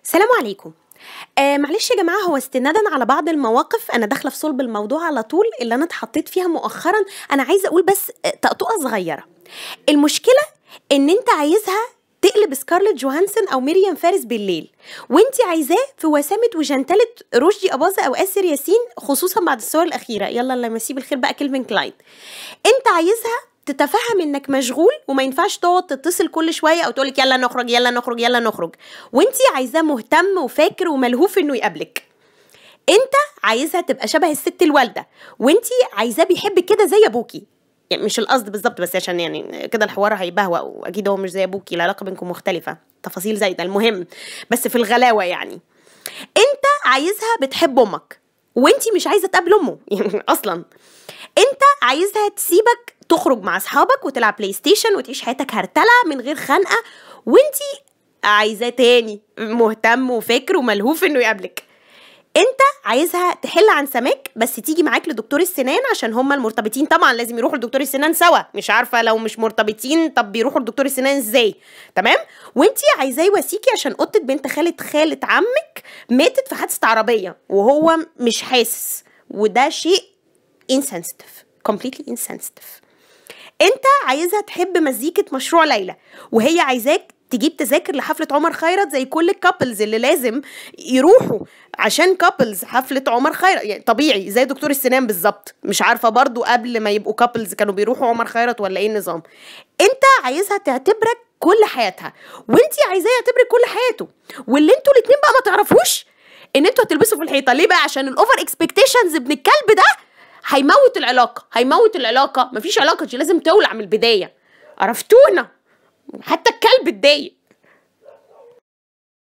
السلام عليكم. معلش يا جماعة، هو استنادا على بعض المواقف أنا داخلة في صلب الموضوع على طول اللي أنا اتحطيت فيها مؤخرا. أنا عايزة أقول بس طقطقة صغيرة. المشكلة إن أنت عايزها تقلب سكارلت جوهانسون أو ميريام فارس بالليل، وأنت عايزاه في وسامة وجنتلة رشدي أباظة أو آسر ياسين، خصوصا بعد الصور الأخيرة. يلا الله يمسيه بالخير بقى كيلفن كلاين. أنت عايزها تتفهم انك مشغول وما ينفعش تقعد تتصل كل شوية او تقولك يلا نخرج يلا نخرج يلا نخرج، وانتي عايزاه مهتم وفاكر وملهوف انه يقابلك. انت عايزها تبقى شبه الست الوالدة، وانتي عايزاه بيحب كده زي ابوكي. يعني مش القصد بالظبط، بس عشان يعني كده الحوار هيبهوأ، واكيد هو مش زي ابوكي، العلاقة بينكم مختلفة، تفاصيل زايدة، المهم بس في الغلاوه يعني. انت عايزها بتحب امك، وانتي مش عايزه تقابل امه يعني اصلا. انت عايزها تسيبك تخرج مع اصحابك وتلعب بلاي ستيشن وتعيش حياتك هرتله من غير خنقه، وانتي عايزاه تاني مهتم وفاكر وملهوف انه يقابلك. انت عايزها تحل عن سماك بس تيجي معاك لدكتور السنان، عشان هما المرتبطين طبعا لازم يروحوا لدكتور السنان سوا، مش عارفه لو مش مرتبطين طب بيروحوا لدكتور السنان ازاي؟ تمام. وانتي عايزاه يواسيكي عشان قطة بنت خاله خاله عمك ماتت في حادثه عربية وهو مش حاسس، وده شيء insensitive، completely insensitive. انت عايزها تحب مزيكة مشروع ليلى، وهي عايزاك تجيب تذاكر لحفلة عمر خيرت زي كل ال couples اللي لازم يروحوا عشان couples حفلة عمر خيرت، يعني طبيعي زي دكتور السنان بالظبط. مش عارفة برضو قبل ما يبقوا couples كانوا بيروحوا عمر خيرت ولا ايه النظام. انت عايزها تعتبرك كل حياتها، وانت عايزاه يعتبرك كل حياته، واللي انتوا الاتنين بقى ما تعرفوش ان انتوا هتلبسوا في الحيطة. ليه بقى؟ عشان ال over expectations ابن الكلب ده هيموت العلاقة، هيموت العلاقة. مفيش علاقة دي لازم تولع من البداية. عرفتونا، حتى الكلب اتضايق.